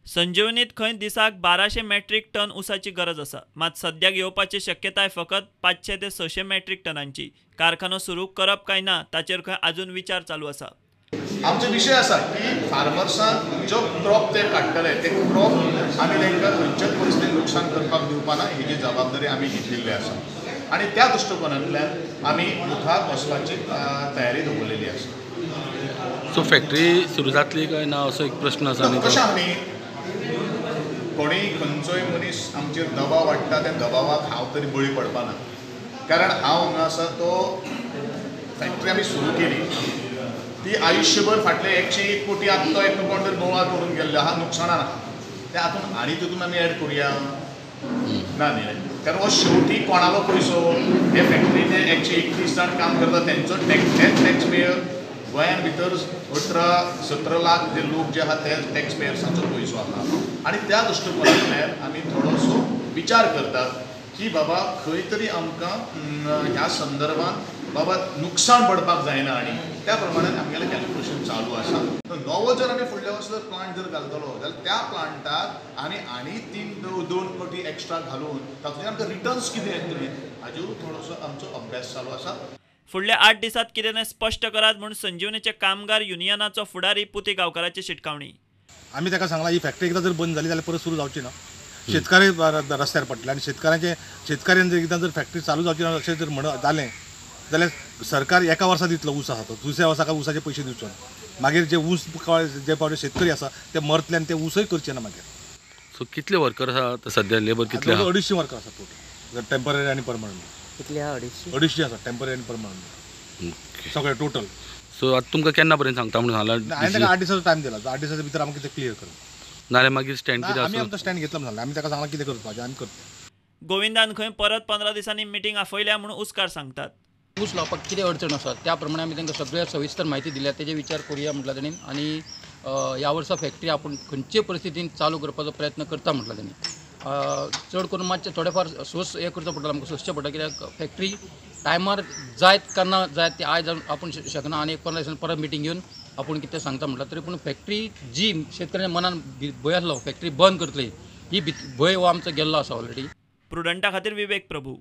संजीवनीत खंय दिसाक 1200 metric ton ऊसाची गरज आसा, मात सद्याक येवपाची शक्यताय फकत 500 ते 600 मेट्रीक टनांची। कारखानो सुरू करप काय ना ताचेर खंय अजून विचार चालू आसा। आमचो विशय आसा की फार्मर्सांक जो क्रॉप ते काडटले ते क्रॉप आमी तांकां खंयच्याच परिस्थितीन लुकसाण करपाक दिवपाना हेजी जबाबदारी आमी घेतिल्ली आसा आनी त्या दृश्टिकोनांतल्यान आमी मुखार वचपाची तयारी दवरलेली आसा। सो फॅक्टरी सुरू जातली काय ना असो एक प्रश्न आसा। कशें आमी कोणीय खंयचोय मनीस आमचेर दबाव वाडटा त्या दबावाक हांव तरी बळी पडपाना, कारण हांव हांगा आसा तो फॅक्टरी आमी सुरू केली ती आयुष्यभर फाटले 101 कोटी आतां तो एक कोण तरी बोवाळ करून गेल्लो आहा, नुकसाणान आहा, ते हातून आनी तितून आमी एड करुया ना न्ही, कारण हो शेवटी कोणालो पयसो हे फॅक्टरीन 131 जाण काम करता तेंचो टॅक्स टॅक्स पेयर गोंयान भितर 18-17 लाख जे लोक जे आहा ते टॅक्स पेयर्सांचो पयसो आहा आनी त्या दृश्टिकोनांतल्यान आमी थोडोसो विचार करतात की बाबा खंय तरी आमकां ह्या संदर्भात बाबा नुकसान पडपाक जायना आनी त्या प्रमाणे आमगेलें कॅल्क्युलेशन चालू आसा। नवो जर आमी फुडल्या वर्सा जर प्लांट जर घालतलो जाल्यार त्या प्लांटाक आमी आनी 3-2 कोटी एक्स्ट्रा घालून तातूंतल्यान आमकां रिटर्न्स कितें येतले हाजेर थोडोसो आमचो अभ्यास चालू आसा। फुडल्या 8 दिसांत कितें तें स्पश्ट करात म्हूण संजीवनीचे कामगार युनियनाचो फुडारी पुती गांवकाराची शिटकावणी। आमी ताका सांगलां ही फॅक्टरी एकदां जर बंद जाली जाल्यार परत सुरू जावची ना, शेतकरी रस्त्यार पडटले आनी शेतकऱ्यान जर एकदां जर फॅक्टरी चालू जावची ना अशें जर म्हण जालें जाल्यार सरकार एका वर्सा दितलो ऊस आसा तो, दुसऱ्या वर्सा काय ऊसाचे पयशे दिवचो ना, मागीर जे ऊस जे पावटे शेतकरी आसा ते मरतले आनी ते ऊसय करचे ना मागीर। सो कितले वर्कर आसा सद्या लेबर कितले? 250 वर्कर आसा टोटल, टेंपररी आनी परमनंट। कितले आहा? 250 250 आसा टेंपररी आनी परमनंट सगळे टोटल। सो आतां तुमकां केन्ना पर्यंत सांगता म्हणून सांगला? हांवें ताका 8 दिसाचो टायम दिला, 8 दिसाच्या भितर आमकां कितें क्लियर कर, नाल्यार मागीर स्टँड कितें आमी आमचो स्टँड घेतलो म्हणून सांगलें, आमी ताका सांगलां कितें करपाचें आमी करता। गोविंदान खंय परत 15 दिसांनी मिटींग आपयल्या म्हूण उस्कार सांगतात। ऊस लावपाक कितें अडचण आसा त्या प्रमाणे आमी तांकां सगळ्या सविस्तर म्हायती दिल्या, तेजे विचार करुया म्हटला तेणी आनी ह्या वर्सा फॅक्टरी आपूण खंयचे परिस्थितीन चालू करपाचो प्रयत्न करता म्हटला तेणी। चड करून मातशें थोडे फार सोस हें करचो पडटलो आमकां, सोंसचें पडटा, कित्याक फॅक्टरी टायमार जायत काय ना जायत ती आयज आपूण शकना आनी एक 15 दिसांनी परत मिटींग घेवन आपूण कितें सांगता म्हटलां तरी पूण फॅक्टरी जी शेतकऱ्यांच्या मनान भंय आसलो फॅक्टरी बंद करतली ही भंय हो आमचो गेल्लो आसा ऑलरेडी। प्रुडंटा खातीर विवेक प्रभू।